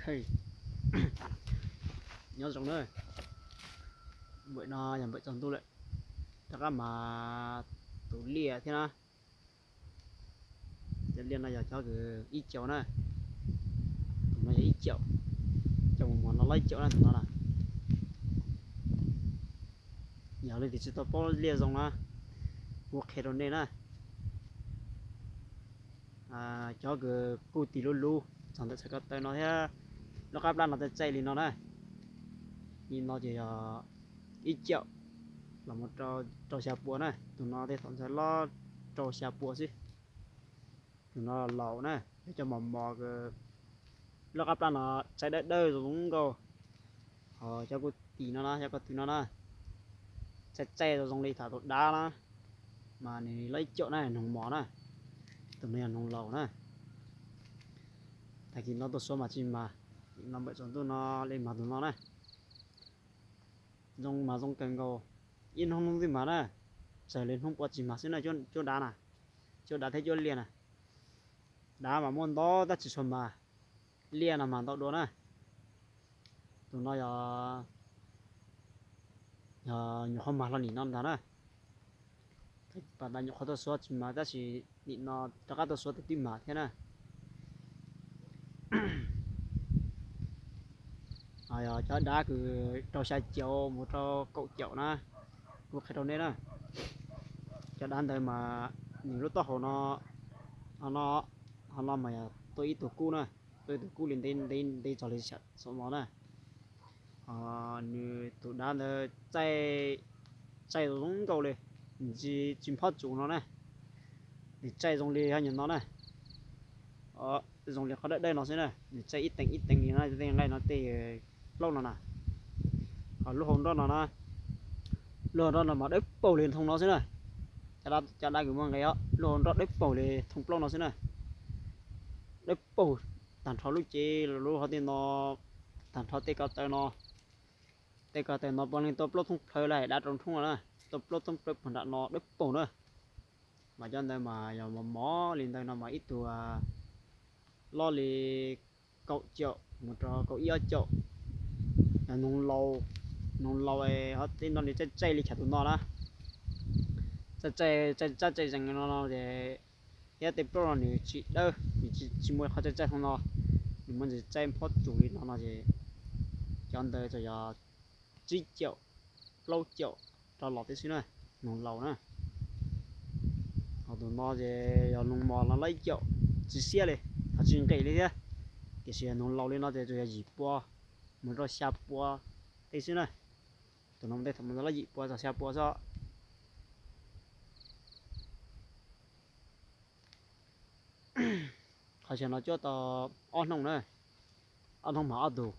Ok, nyob zoo na, npawm no yog npawm tsaus ntuj lawm, rov qab mas tus liaj thiab na. Cov liaj no yog cov kws ib caum na, tus no yog ib caum, cov mos mos no los ib caum na, tus no na. Yog leej twg tsis tau paub liaj zoo na, kuv qhia rau nej na. Cov kws kuj tis luv luv txog ntawm txhais ko taw no thiab, lub qab plab no txaij txaij li no na, li no ces yog ib caum los mus rau xya puas na. Tus no tej thaum ntxhais los rau xya puas xwb. Tus no laus na, yog cov mos mos, lub qab plab no txaij dawb dawb zoo zoo nkauj. Ho cov kuj tis no na, cov ko tw no na, txaij txaij zoo zoo li tham tus dab na, mas nws los ib caum na, noog mos na. Tus no yog noog laus na. Tag kis no tuaj xuav mas tsis mag, no npawm tsaus ntuj no li mag tus no na. Zoo mas zoo kawg nkaus, ib hnub hnub twg mag na, txawm li hnub pua tsis mag xwb na, cuab dab na, cuab dab thiab cuab liaj na. Dab mas muaj ntau tab tsis tshua mag, liaj no mas ntau dua na. Tus no yog, yog nyuam qhuav mag hlo nim no ntag na. Pas tas nyuam qhuav tuaj xuav tsis mag tab sis nim no rov qab tuaj xuav tes twb mag thiab na. Yog cov dab kws rau xya caum mus rau kaum caum na, kuv qhia rau nej na. Cov dab ntawd mas nws lub taub hau no, ho no mas yog tuaj ib tug kub na, tuaj ib tug kub li ntev ntev txog li xom no na. Nws tus dab ntawd txaij zoo zoo nkauj li, nws tsis, tsis phob tsuas no na, nws txaij zoo li ho nyuag no na, zoo li qhov dawb dawb no xwb na, nws txaij ib teev ib teev li no, tej nqaij no tej plaub no na. Ho lub hau nroj no na, lub hau nroj no mas dawb paug li thoob no xwb na. Cov dab kws muaj nqe os, lub hau nroj dawb paug li thoob plaub no xwb na. Dawb paug tag nrho lub cev lub hauv tej no, tag nrho tej ko taw no. Tej ko taw no puav leej tuaj plaub thoob plhawv lawm, dab rau thoob no na, tuaj plaub thoob plhawv puag nram no dawb paug na. Mas cov ntawd mas yog mos mos li ntawd no mas ib tug loj li kaum caum mus rau kaum ib ob caum. Yog noog laus, noog laus ho tej no nws txaij txaij li chav tus no na. Txaij txaij, txaij txaij zees no no ces thiab tej plaub no nws tsis dawb, nws tsis muaj qhov txaij txaij thoob no, nws muaj ntsis txaij phob tsuas li no no ces cov ntawd txawm yog tsib caum, plaub caum rov los tib xwb na, noog laus na. Ho tus no ces yog noog mos no los ib caum, tsis siab li, ho tsis nqis li thiab. Tiam sis yog noog laus li no ces tsuas yog yim pua mus rau xya pua tib xwb na. Tus no tej thaum mus los yim pua txog xya pua xwb. Qhov xyoo no cuab tau ob hnub na, ob hnub mag ob tug.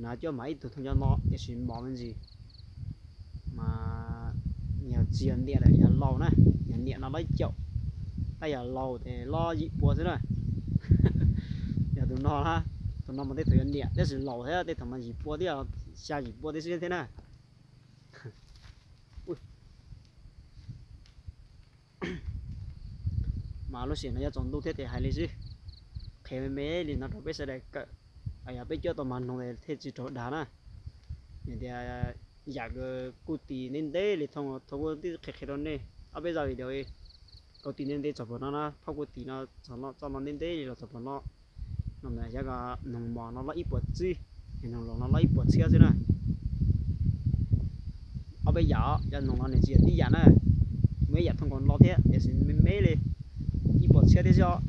Na cuab mag ib tug thoob cov no tiam sis mos me ntsis, mas yog tsis yog niam lawm, yog laus na, yog niam no los ib caum, tab yog laus ces los yim pua xwb na. Yog tus no, tus no mas tej thaum yog niam tab sis laus thiab, tej thaum mas yim pua thiab, xya yim pua tib xwb thiab na. Mas lub sij hawm no yuav tsaus ntuj thiab ces hais li xwb, qhia me me li no rau peb sawv daws kawm. Yog peb cuab tau mag noog thiaj tsis raug dag na. Tias yam kuv tis ntev ntev li thooj, thaum kuv twb qhia qhia rau nej ob peb zaj video, kuv tis ntev ntev txog puag no na, phauj kuv tis no txog no, txoj no ntev ntev li los txog puag no. No mas yog noog mos no los ib puas txhiab, noog laus no los ib puas txhiab xwb na. Ob peb yam, yog noog no nws tsis yog tib yam na, muaj ib yam thooj nkaus no thiab tiam sis me me li, ib puas txhiab thiab xwb.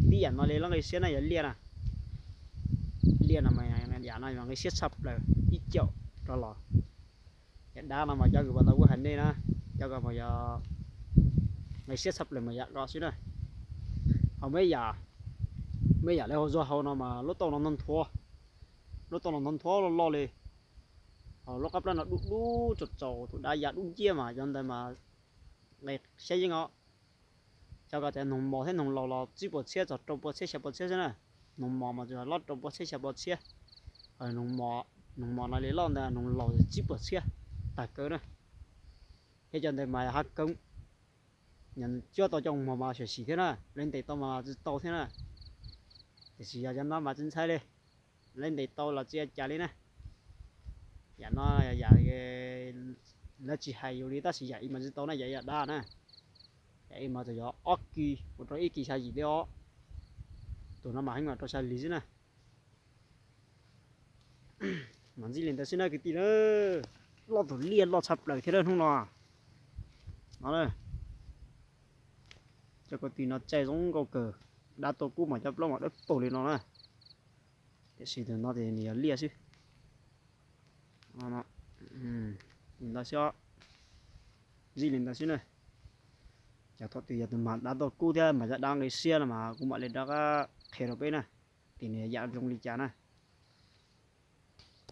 Tib yam no li los nqi siab na yog liaj na. Liaj no mas yam no nqi siab tshaj plaws, ib caum rov los. Yam dab no mas cov kws pas tau kuv hais nej na, cov ko mas yog nqi siab tshaj plaws mas yam ko xwb na. Ho muaj ib yam, muaj ib yam lawv hu zog hau no mas lub taub no nthuav nthuav, lub taub no nthuav nthuav loj loj li. Ho lub qab plab no dub dub tsaus tsaus, tus dab ya dub nciab mas cov ntawd mas nqi siab yeej os. Cov ko ces noog mos thiab noog laus los tsib puas txhiab txog rau puas txhiab xya puas txhiab xwb na. Noog mos mas tsuas loj rau puas txhiab xya puas txhiab. Noog mos no li loj ntawd, noog laus tsib puas txhiab tag kawg na. Thiab cov ntawd mas yog hab koob, cuab tau coj mus mas xyuam xim thiab na, lawv ntes tau mas tsis tau thiab na. Tiam sis yog cov no mas tsis ntshai li, lawv ntes tau los tsis ua cas li na. Yam no yam lawv tsis hais yus li tab sis yam ib mas tsis tau na, yam yam dab na. Yam ib mas txawm yog ob kis mus rau ib kis xya yim li os. Tus no mas heev mas rau xya yim xwb na. Mas ntxib li ntawd xwb na kwv tij na. Loj tus liaj loj tshaj plaws thiab hnub no. No, cov ko tw no tsaij zoo nkauj kawg, dab tuaj kub mas cov plaub mas dawb paug li no na. Tiam sis tus no ces nws yog liaj xwb. Li ntawd xwb, ntxib li ntawd xwb na. Ces thaum twg yog tus mag dab tuaj kub thiab mas cov dab nqi siab no mas kuv mam li rov qab qhia rau peb na, tias nws yam zoo li cas na.